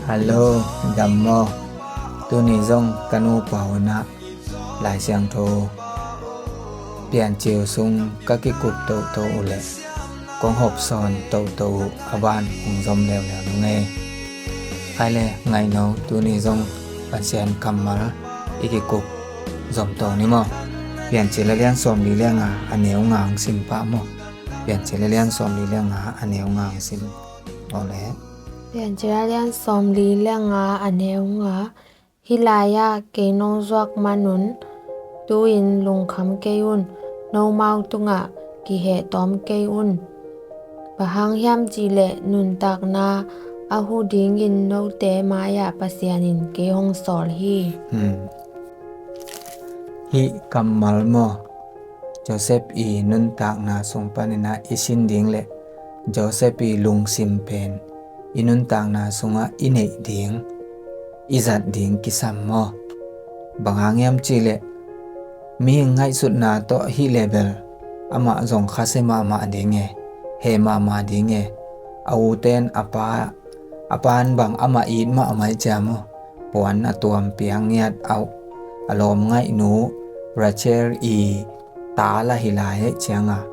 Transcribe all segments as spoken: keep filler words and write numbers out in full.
Hallo, dam maw? Tuni zong ka nupa un ah Lai Siangtho Piancil sung ka kikup toto uh leh kong hopsawn toto uh a ban hong zom leuleu nung ei. Khai le ngaihno, tuni zong Pasian kammal i kikup zom to ni maw? Piancil a lian sawmli le nga a neu nga hong sim pah maw? Piancil a lian sawmli le nga a neu nga hong sim. Aw le. Piancil a lian sawmli le nga a neu nga. Hih lai-ah kei nong zuak manun tu-in lungkham kei un, nomau tungah kiheh tawm kei un. Bang hang hiam cihleh nuntakna a huh dingin note mai-ah Pasian in kei hong sawl hi. Hmm. Hih kammal maw? Joseph i nuntakna sung panin ah i sin ding le Joseph i lungsim pen i nuntakna sungah i neih ding, i zat ding kisam maw? Bang hang hiam cihleh mihing ngaihsutna tawh hih level amah zong khasia mahmah ding e, heh mahmah ding e. A ute in a pa, a pa in bang amah it mahmah hi cia maw? Puan a tuam piang ngiat a, a lawm ngaihnu Rachel i ta lah hi lai heh cianga,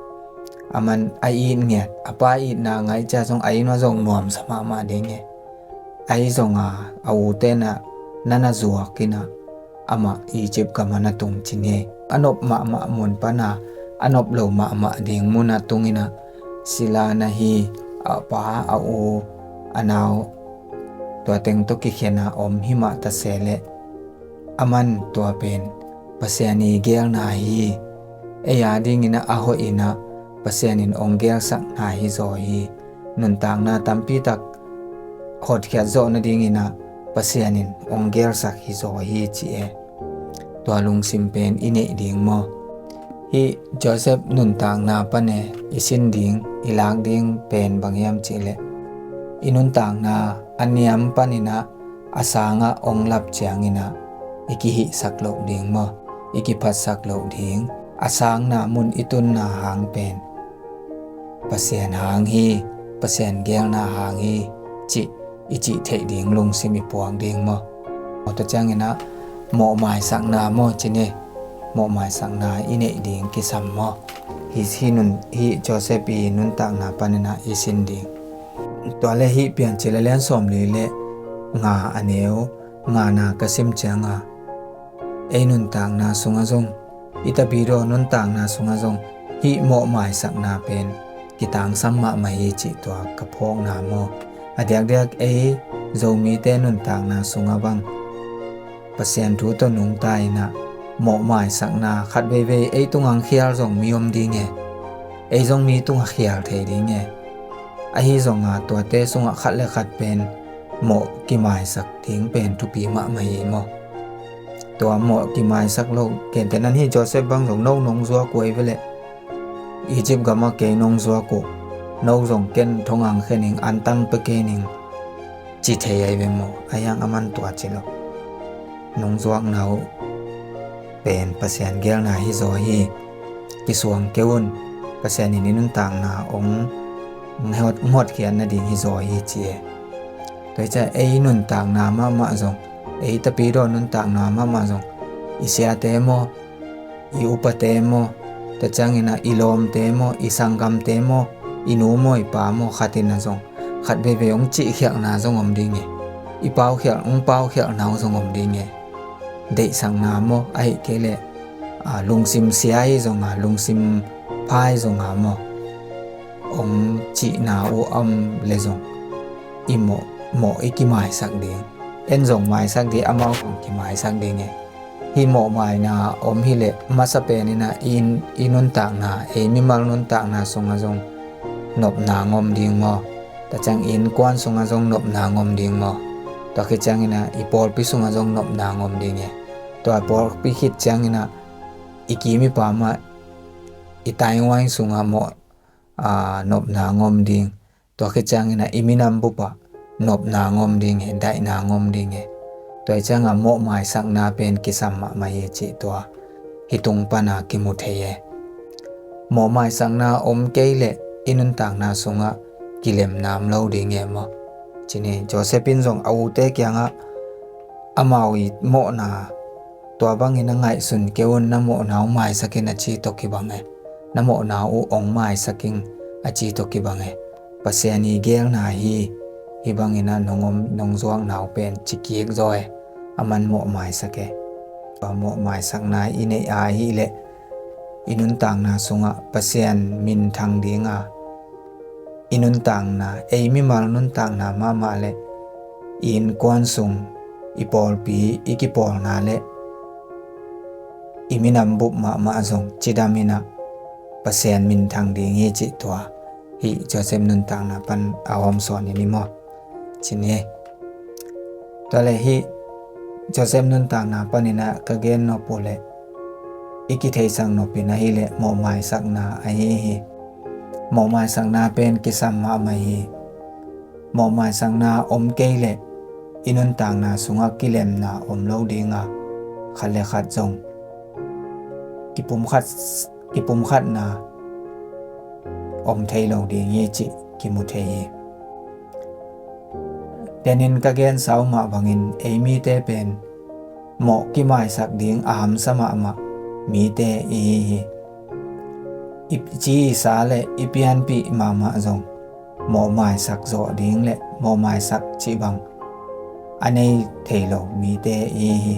aman a it ngiat, a pa itna ngaih cia zong a inn ah zong nuamsa mahmah ding e. Ahi zonga a ute in ah na na zuak in ah amah Egypt gam ah na tung cin hi. A nop mahmah mun pana a nop lo mahmah ding munah tung in ah sila na hi, a pa, a u, a nau, tua teng tawh kikhen a om hi mah ta se leh, aman tua pen Pasian i geelna hi. Ei a dingin ah a hoih in ah Pasian in ong geelsakna hi zaw hi. Nuntakna tampi tak hotkhiat zawh nadingin ah Pasian in ong geelsak hi zaw hi ci e. Tua lungsim pen i neih ding maw? Hih Joseph nuntakna pan e i sin ding, i lak ding pen bang hiam cihleh, i nuntakna a niam panin ah a sangah ong lap ciangin ah i kihihsak loh ding maw? I kiphatsak loh ding. A sangna mun i tunna hang pen Pasian hang hi, Pasian geelna hang hi cih i cih theih ding lungsim i puak ding maw? Tua ciangin ah mawhmaisakna maw ci ni, mawhmaisakna i neih ding kisam maw? Hih, hih nun, hih Joseph i nuntakna panin ah i sin ding. Tua le hih Piancil a lian sawmli le nga a neu ngana ka sim cianga, ei nuntakna sungah zong, i Tapidaw nuntakna sungah zong hih mawhmaisakna pen kitangsam mahmah hi cih tua ka phawkna maw? A diakdiak ei Zomite nuntakna sungah bang Pasian thu tawh nungta in ah mawhmaisakna khat veivei ei tungah khial zong mi om ding e. Ei zong mi tungah khial thei ding e. Ahi zonga tuate sungah khat le khat pen mawh kimaisak ding pen thupi mahmah hi maw? Tua mawh kimaisak lo, gentehna in hih Joseph bang zong no nong zuak uh ahi ve leh, Egypt gamah kei nong zuak uh, no zong ken thong ang khen ing, antang pia kei ning ci thei ahi ve maw? Ahi hang aman tua ci lo. Nong zuakna uh pen Pasian geelna hi zaw hi. Kisuang kei un, Pasian in i nuntakna ong hot, hotkhiat nading hi zaw hi ci e. Tua hi ciah ei nuntakna mahmah zong, ei Tapidaw nuntakna mahmah zong, i siate maw, i upate maw, tua ciangin ah i lawmte maw, i sanggamte maw, i nu maw, i pa maw, khat in ah zong khat veivei ong cihkhialhna zong om ding e. I paukhialh, ong paukhialhna uh zong om ding e. Deihsakna maw, ahih kei leh, a, lungsim sia hi zonga, lungsim pha hi zonga maw, ong cihna uh om le zong i mawh, mawh i kimaisak ding. En zong maisak ding, amau zong kimaisak ding e. Hih mawhmaina om hileh masa pen in ah i, i nuntakna, ei mimal nuntakna sungah zong nopna ngom ding maw? Tua ciang innkuan sungah zong nopna ngom ding maw? Tua khit ciangin ah i pawlpi sungah zong nopna ngom ding e. Tua pawlpi khit ciangin ah i kim i pam ah, i tainguai sungah mawh, a, nopna ngom ding. Tua khit ciangin ah i minam bup ah nopna ngom ding e, daihna ngom ding e. Tua hi ciangah mawhmaisakna pen kisam mahmah hi cih tua hih tung pana kimu thei e. Mawhmaisakna om kei leh i nuntakna sungah kilemna om lo ding e maw? Ci ni, Joseph in zong a ute kiangah amau i mawhna tua bangin a ngaihsun kei un, na mawhna uh maisak in a ci tawh kibang e. Na mawhna uh ong maisak in a ci tawh kibang e. Pasian i geelna hi, hih bangin a nong om nong zuakna uh pen ci kik zaw e. Aman mawh maisak e. Tua mawh maisakna i neih a ahih leh i nuntakna sungah Pasian minthang dinga i nuntakna, ei mimal nuntakna mahmah le i innkuan sung, i pawlpi, i kipawlna le i minam bup mahmah zong cidam in a Pasian minthang ding hi cih tua hih Joseph nuntakna pan a hawmsawn in i maw? Ci ni. Tua le hih Joseph nuntakna panin a ka gen nop uh leh i kitheisak nop in ahih leh mawh maisakna ahi hi. Mawh maisakna pen kisam mahmah hi. Mawh maisakna om kei leh i nuntakna sungah kilemna om lo dinga, khat le khat zong kipumkhat, kipumkhatna om thei lo ding hi cih kimu thei hi. Denin ka gensa uh mah bangin ei mite pen mawh kimaisak ding a hamsa mahmah mite i hi hi. I ci i sa le i pianpih mahmah zong mawh maisak zawh ding le mawh maisak cih bang a nei thei lo mite i hi hi.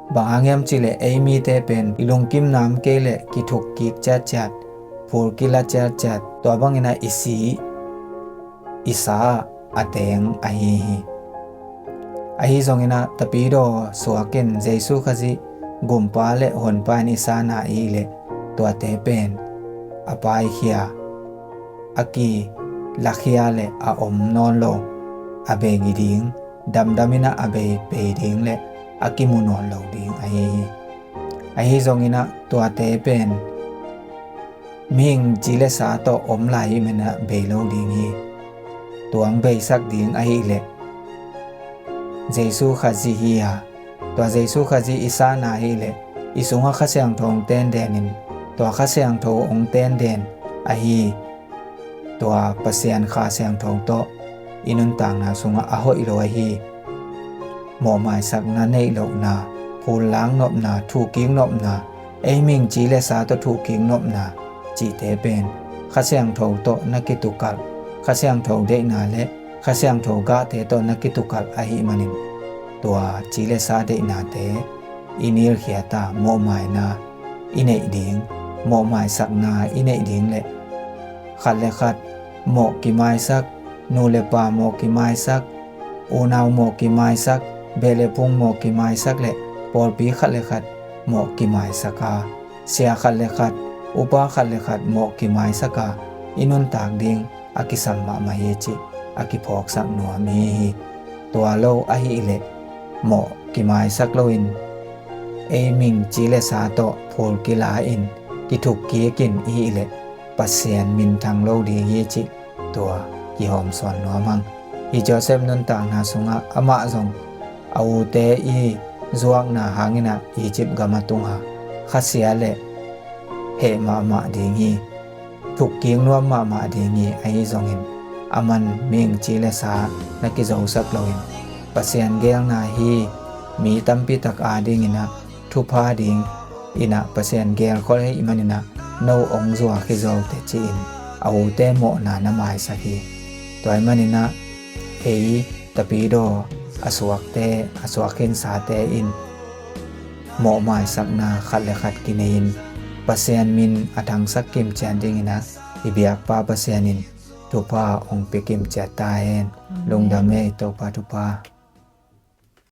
Bang hang hiam cih leh ei mite pen i lungkim nam kei leh kithuk kik ciatciat, phul kila ciatciat, tua bangin a i si i sa a teng ahi hi. Ahi zongin a Tapidaw suak in Jesu Khazih Gumpa le Honpa in i sa na i hih leh tuate pen a paikhia, a kilakhia le a om nawn lo, a bei ding, damdam in a bei bei ding le a kimu nawn lo ding ahi hi. Ahi zongin a tuate pen mihing ci le sa tawh om lai ahih manin a bei lo ding hi. Tua hong beisak ding ahih leh Jesu Khazih hi a, tua Jesu Khazih i sa na ahih leh i sungah Kha Siangtho hong tenden in, tua Kha Siangtho hong tenden ahi tua Pasian Kha Siangtho tawh i nuntakna sungah a hoih lo ahi mawh maisakna neih lohna, phul lang nopna, thukkik nopna, ei mihing ci le sa tawh thukkik nopna cihte pen Kha Siangtho tawh na kitukalh, Kha Siangtho deihna le Kha Siangtho gahte tawh na kitukalh ahih manin tua ci le sa deihnate i nilkhiat a mawh maina i neih ding, mawh maisakna i neih ding le khat le khat mawh kimaisak, nu le pa mawh kimaisak, unau mawh kimaisak, beh le phung mawh kimaisak le pawlpi khat le khat mawh kimaisak a, sia khat le khat, upa khat le khat mawh kimaisak a, i nuntak ding a kisam mahmah hi cih a kiphawksak nuam i hi hi. Tua lo ahih leh mawh kimaisak loin ei mihing ci le sa tawh phul kila in, kithuk kik in i hih leh Pasian minthang lo ding hi cih tua kihawmsawn nuam hang. Hih Joseph nuntakna sungah amah zong a ute i zuakna hangin a Egypt gam a tung a, khasia le heh mahmah ding hi. Thukkik nuam mahmah ding hi. Ahi zongin aman mihing ci le sa na kizosak loin Pasian geelna hi, mi tampi tak adingin a thupha ding in a Pasian geelkhol ahih manin a no hong zuak hi zaw teh ci-in a ute mawhna na maisak hi. Tua ahih manin a ei Tapidaw a suakte, a suak khinsate in mawh maisakna khat le khat kinei in Pasian min a thangsak kimciat dingin a i biakpa Pasian in thupha hong pia kimciat ta hen. Amen. Lungdam ei, Topa thupha.